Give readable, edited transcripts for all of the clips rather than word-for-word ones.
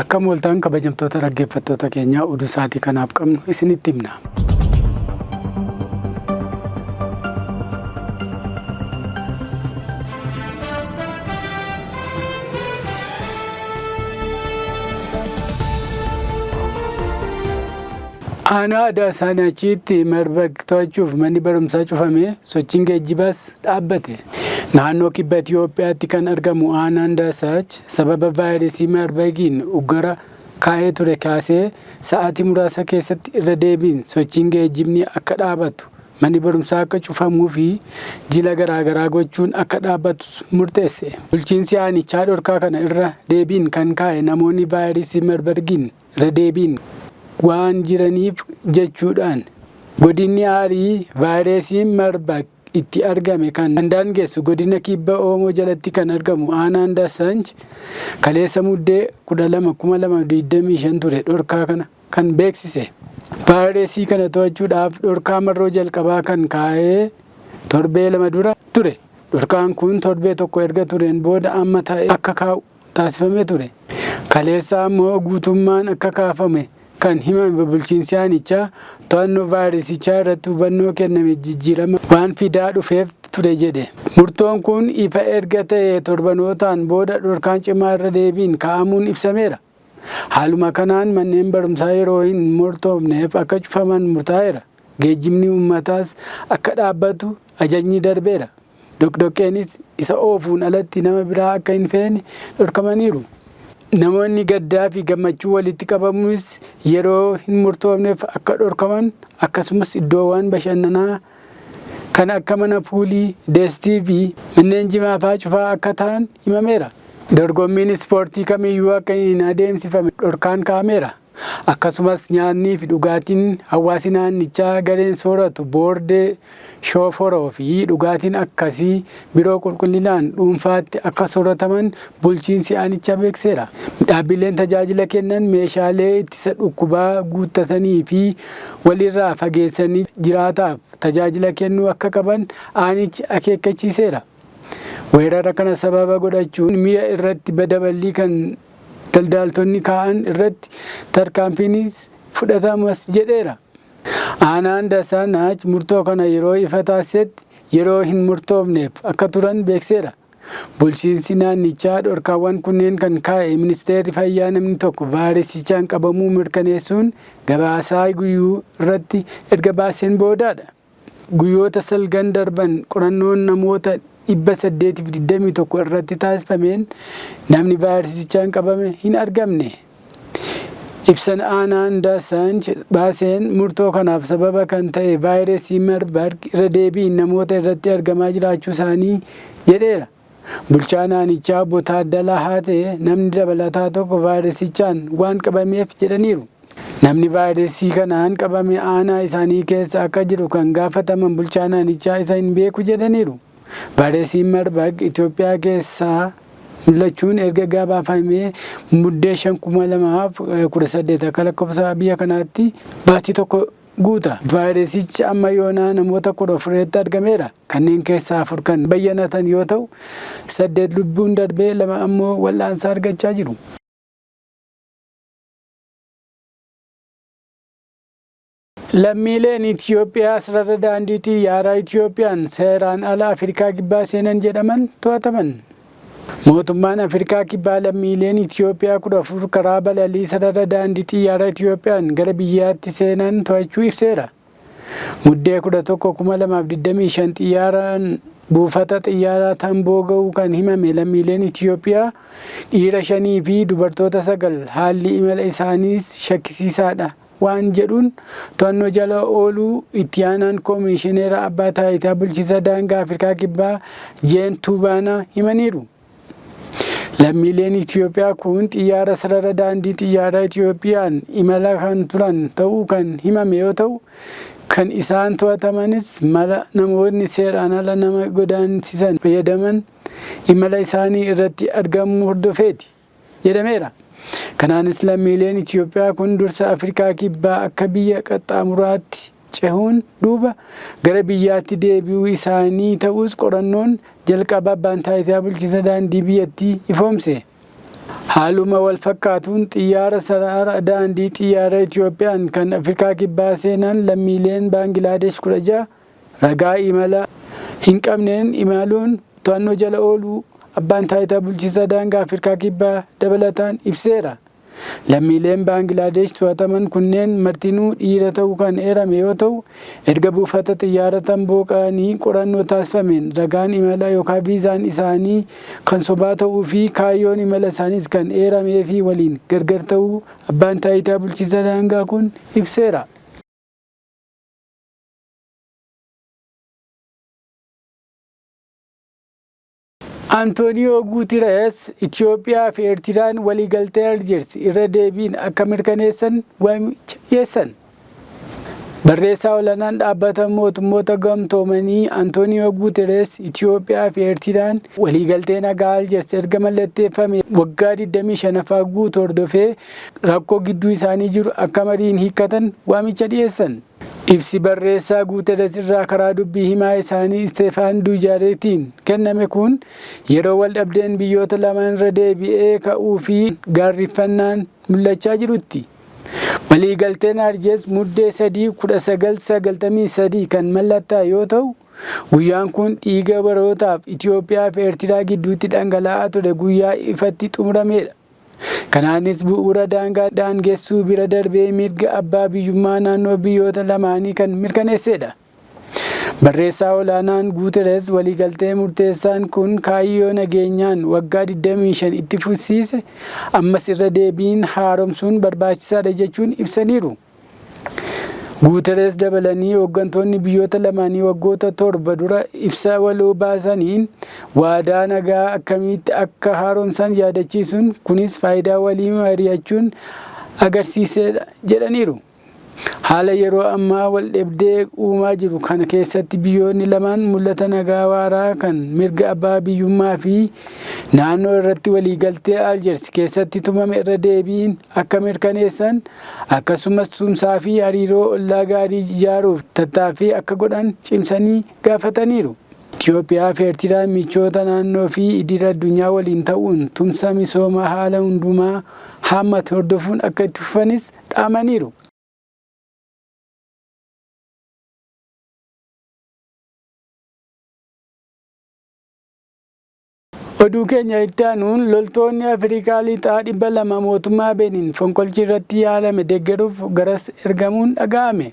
Akkam ooltan kabajamtoota dhaggeeffattoota keenyaa, oduu sa'aatii kanaaf qabnu isinitti himna. Aanaa aadaa Saanaachiitti Marburg to'achuuf manni barumsaa cufame, sochiin geejjibaas dhaabbate. Naannoo kibba Itiyoophiyaatti kan argamu aanaan Daasaach sababa vaayirasii Marburgiin uggara kaa'ee ture kaasee sa'aatii muraasa keessatti irra deebiin sochiin geejjibni akka dhaabatu, manni barumsaa akka cufamuu fi jila garaagaraa gochuun akka dhaabbatus murteesse. Bulchiinsi aanichaa dhorkaa kana irra deebiin kan kaa'e namoonni vaayirasii Marburgiin irra deebiin waan jiraniif jechuudhaan. Godinni Aarii vaayirasiin Marburg itti argame kan daangessu godina Kibba Oomoo jalatti kan argamu aanaan Dasanch kaleessa Muddee 12,2025 ture dhorkaa kana kan beeksise. Vaayirasii kana to'achuudhaaf dhorkaa marroo jalqabaa kan kaa'ee torbee 2 dura ture. Dhorkaan kun torbee tokko erga tureen booda amma ta'e akka kaa'u taasifamee ture. Kaleessa ammoo guutummaan akka kaafame kan himame bulchiinsi aanichaa, to'annoo vaayirasichaa irratti hubannoo kenname jijjiirama waan fidaa dhufeef ture jedhe. Murtoon kun ifa erga ta'ee torbanootaan booda dhorkaan cimaa irra deebiin kaa'amuun ibsameera. Haaluma kanaan manneen barumsaa yeroo hin murtoofneef akka cufaman murtaa'eera. Geejjibni uummataas akka dhaabbatu ajajni darbeera. Doqdoqqeenis isa oofuun alatti nama biraa akka hin feene dhorkamaniiru. Namoonni gaddaa fi gammachuu walitti qabamuunis yeroo hin murtoofneef akka dhorkaman, akkasumas iddoowwan bashannanaa kan akka mana puulii, deestii fi manneen jimaa fa'aa cufaa akka ta'an himameera. Dorgommiin ispoortii kamiyyuu akka hin adeemsifame dhorkaan kaa'ameera. Akkasumas nyaannii fi dhugaatiin hawaasi naannichaa gareen sooratu boordee, shooforoo fi dhugaatiin akkasii biroo qulqullinaan dhuunfaatti akka soorataman bulchiinsi aanichaa beeksiseera. Dhaabbileen tajaajila kennan meeshaalee ittisa dhukkubaa guuttatanii fi walirraa fageessanii jiraataaf tajaajila kennuu akka qaban aanichi akeekkachiiseera. Weerara kana sababa godhachuun mi'a irratti daballii kan daldaaltonni kaa'an irratti tarkaanfiinis fudhatamas jedheera. Aanaan Dasaanaach murtoo kana yeroo ifa taasisetti yeroo hin murtoofneef akka turan beeksiseera. Bulchiinsi naannichaa dhorkaawwan kunneen kan kaa'e Ministeerri Fayyaa namni tokko vaayirasichaan qabamuu mirkaneessuun gabaasaa guyyuu irratti erga baaseen boodaadha. Guyyoota salgan darban qorannoon namoota 821 irratti taasifameen namni vaayirasichaan qabame hin argamne. Ibsan aanaan Dasanch baaseen murtoo kanaaf sababa kan ta'e vaayirasii Marburg irra deebiin namoota irratti argamaa jiraachuu isaanii jedheera. Bulchaan aanichaa Obbo Taaddalaa Haatee namni dabalataa tokko vaayirasichaan waan qabameef jedhaniiru. Namni vaayirasii kanaan qabame aanaa isaanii keessa akka jiru kan gaafataman bulchaan aanichaa isa hin beeku jedhaniiru. Vaayirasiin Marburg Itoophiyaa keessaa mul'achuun erga gabaafamee Muddee 5,2018 akka lakkoofsa biyya kanaatti baatii tokko guuta. Vaayirasichi amma yoonaa namoota 14tti argameera. Kanneen keessaa 4 kan bayyanatan yoo ta'u, 8 lubbuun darbee 2 ammoo wal'aansa argachaa jiru. Lammiileen Itiyoophiyaa sarara daandii xiyyaaraa Itiyoophiyaan seeraan ala Afrikaa Kibbaa seenan jedhaman to'ataman. Mootummaan Afrikaa Kibbaa lammiileen Itiyoophiyaa 14 karaa balalii sarara daandii xiyyaaraa Itiyoophiyaan gara biyyaatti seenan to'achuu ibseera. Muddee 11, 2025 xiyyaaraan buufata xiyyaaraa Tamboo ga'uu kan himame lammiileen Itiyoophiyaa dhiira shanii fi dubartoota 9 haalli imala isaaniis shakkisiisaadha waan jedhuun to'annoo jala ooluu itti aanaan koomiishineera abbaa taayitaa bulchiinsa daangaa Afrikaa Kibbaa Jeen Tuubaanaa himaniiru. Lammiileen Itiyoophiyaa kun xiyyaara sarara daandii xiyyaaraa Itiyoophiyaan imala kan turan ta'uu kan himame yoo ta'u, kan isaan to'atamanis mala namootni seeraan ala nama godaansisan fayyadaman imala isaanii irratti argamuu hordofeeti jedhameera. Kanaanis lammiileen Itiyoophiyaa kun dursa Afrikaa Kibbaa akka biyya qaxxaamuraatti cehuun duuba gara biyyaatti deebi'uu isaanii ta'uus qorannoon jalqaba abbaan taayitaa bulchiinsa daandii biyyattii ifoomse. Haaluma wal fakkaatuun xiyyaara sarara daandii xiyyaara Itiyoophiyaan kan Afrikaa Kibbaa seenan lammiileen Baangilaadesh 16 ragaa imala hin qabneen imaluun to'annoo jala ooluu abbaan taayitaa bulchiinsa daangaa Afrikaa Kibbaa dabalataan ibseera. Lammiileen Baangilaadesh to'ataman kunneen martinuu dhiira ta'uu kan eerame yoo ta'u, erga buufata xiyyaara Tamboo ga'anii qorannoo taasifameen ragaan imala yookaan viizaan isaanii kan sobaa ta'uu fi kaayyoon imala isaaniis kan eeramee fi waliin gargar ta'uu abbaan taayitaa bulchiinsa daangaa kun ibseera. Antooniyoo Guutirees Itiyoophiyaa fi Eertiraan waliigaltee Aljeers irra deebiin akka mirkaneessan waamicha dhiyeessan. Barreessaa olaanaan dhaabbata mootummoota gamtoomanii Antooniyoo Guutirees Itiyoophiyaa fi Eertiraan waliigaltee nagaa Aljeers erga mallatteeffame waggaa 25ffaa guutuu hordofee rakkoo gidduu isaanii jiru akka mariin hiikkatan waamicha dhiyeessan. Ibsi barreessaa Guuteres irraa karaa dubbii himaa isaanii Isteefaan Duujaareetiin kenname kun yeroo waldhabdeen biyyoota lamaan irra deebi'ee ka'uu fi gaarriffannaan mul'achaa jirutti. Waliigalteen Aljeers Muddee 3, 1993 kan mallattaa'e yoo ta'u, guyyaan kun dhiiga barootaaf Itiyoophiyaa fi Eertiraa gidduutti dhangala'aa ture guyyaa ifatti xumurameedha. Kanaanis bu'uura daangaa daangessuu bira darbee mirga abbaa biyyummaa naannoo biyyoota lamaanii kan mirkaneessedha. Barreessaa olaanaan Guuteres waliigaltee murteessaan kun kaayyoo nageenyaan waggaa 25 itti fufsiise ammas irra deebiin haaromsuun barbaachisaadha jechuun ibsaniiru. Guuterees dabalanii hooggantoonni biyyoota lamaanii waggoota 7 dura ibsa waloo baasaniin waadaa nagaa akkamitti akka haaromsan yaadachiisuun kunis faayidaa walii mari'achuun agarsiisedha jedhaniiru. Haala yeroo ammaa waldhabdee uumaa jiru kana keessatti biyyoonni lamaan mul'ata nagaa waaraa kan mirga abbaa biyyummaa fi naannoo irratti waliigaltee Aljeers keessatti tumame irra deebiin akka mirkaneessan akkasumas tumsaa fi hariiroo ollaa gaarii ijaaruuf tattaaffii akka godhan cimsanii gaafataniiru. Itiyoophiyaa fi Eertiraan michoota naannoo fi idil addunyaa waliin ta'uun tumsa misoomaa haala hundumaa haammate hordofuun akka itti fufanis dhaamaniiru. Oduu keenya itti aanuun loltoonni Afrikaa Lixaa 200 mootummaa Benin fonqolchi irratti yaalame deeggaruuf garas ergamuun dhaga'ame.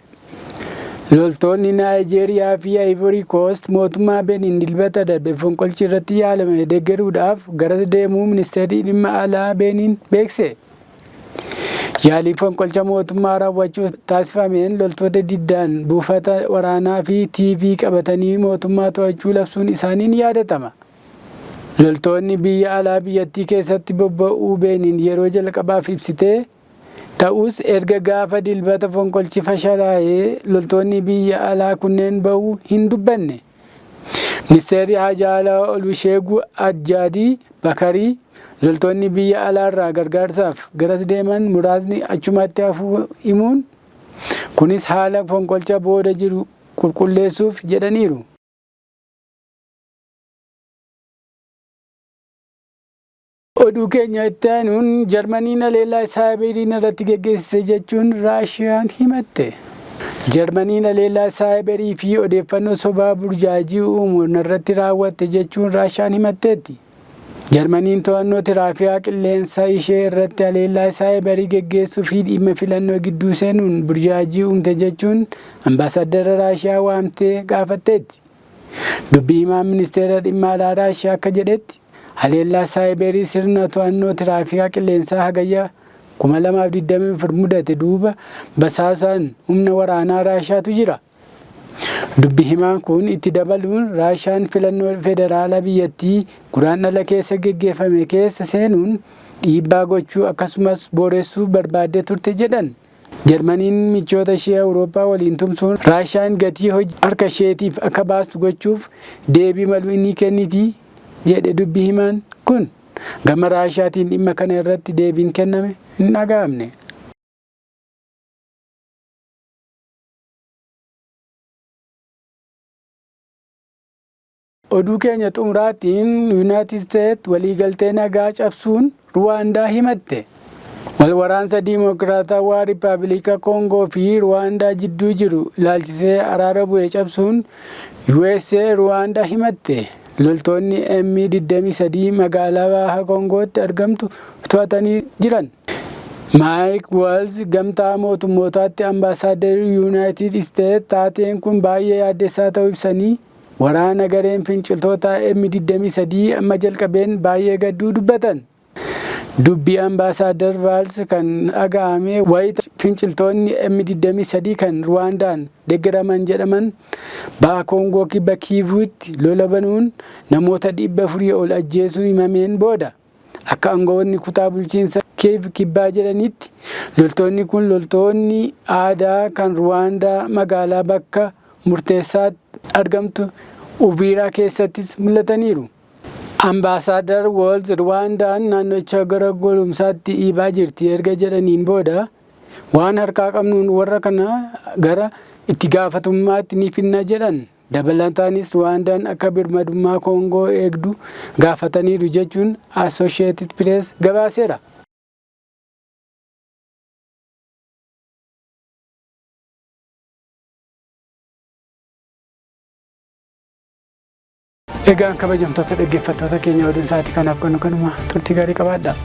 Loltoonni Naayijeeriyaa fi Ivory Coast mootummaa Benin Dilbata darbe fonqolchi irratti yaalame deeggaruudhaaf garas deemuu ministeerri dhimma alaa Benin beekse. Yaalii fonqolcha mootummaa raawwachuuf taasifameen loltoota diddaan buufata waraanaa fi TV qabatanii mootummaa to'achuu labsuun isaanii ni yaadatama. Loltoonni biyya alaa biyyattii keessatti bobba'uu Beeniin yeroo jalqabaaf ibsitee ta'us erga gaafa Dilbata fonqolchi fashalaa'ee loltoonni biyya alaa kunneen bahuu hin dubbanne. Ministeerri Haajaa Alaa Olusheeguu Ajjaadii Bakarii loltoonni biyya alaarraa gargaarsaaf garas deeman muraasni achumatti hafuu himuun kunis haala fonqolcha booda jiru qulqulleessuuf jedhaniiru. Oduu keenya itti aanuun Jarmaniin haleellaa saayiberiin irratti geggeessite jechuun Raashiyaan himatte. Jarmaniin haleellaa saayiberii fi odeeffannoo sobaa burjaajii uumu narratti raawwatte jechuun Raashiyaan himatteetti. Jarmaniin to'annoo tiraafikaa qilleensa ishee irratti haleellaa saayiberii geggeessuu fi dhimma filannoo gidduu seenuun burjaajii uumte jechuun ambaasaddara Raashiyaa waamtee gaafatteetti. Dubbi himaan ministeera dhimma alaa Raashiyaa akka jedhetti, haleellaa saayiberii sirna to'annoo tiraafikaa qilleensaa Hagayya 2024 mudate duuba basaasaan humna waraanaa Raashiyaatu jira. Dubbi himaan kun itti dabaluun Raashiyaan filannoo federaalaa biyyattii Guraandhala keessa geggeeffame keessa seenuun dhiibbaa gochuu akkasumas booressuu barbaaddee turte jedhan. Jarmaniin michoota ishee Awurooppaa waliin tumsuun Raashiyaan gatii hojii harka isheetiif akka baastu gochuuf deebii malu ni kenniti jedhe dubbi himaan kun. Gama Raashiyaatiin dhimma kana irratti deebiin kenname hin dhaga'amne. Oduu keenya xumuraatiin Yuunaayitid Isteet waliigaltee nagaa cabsuun Ruwaandaa himatte. Wal waraansa Diimokiraatawaa Riippaabilika Koongoo fi Ruwaandaa jidduu jiru ilaalchisee araara bu'e cabsuun USA Ruwaandaa himatte. Loltoonni M23 magaalaa Baha Koongootti argamtu to'atanii jiran. Maayik Walz gamtaa mootummootaatti ambaasaaddarri Yuunaayitid Isteet taateen kun baay'ee yaaddessaa ta'uu ibsanii waraana gareen finciltoota M23 amma jalqabeen baay'ee gadduu dubbatan. Dubbii ambaasaadar Vaals kan dhaga'ame wayita finciltoonni M23 kan Ruwaandaan deeggaraman jedhaman ba'a Koongoo kibba Kiivuutti lola banuun namoota 400 ol ajjeesuu himameen booda. Akka aangawoonni kutaa bulchiinsa Kiiv kibbaa jedhanitti loltoonni kun loltoonni aadaa kan Ruwaandaa magaalaa bakka murteessaatti argamtu Uviiraa keessattis mul'ataniiru. Ambaasaadar Woolz Ruwaandaan naannicha gara goolumsaatti dhiibaa jirti erga jedhaniin booda waan harkaa qabnuun warra kana gara itti gaafatamummaatti ni finna jedhan. Dabalataanis Ruwaandaan akka birmadummaa Koongoo eegdu gaafataniiru jechuun Associated Press gabaaseera. Egaan kabajamtoota dhaggeeffattoota keenya oduun sa'aatii kanaaf kanuma turtii gaarii qabaadha.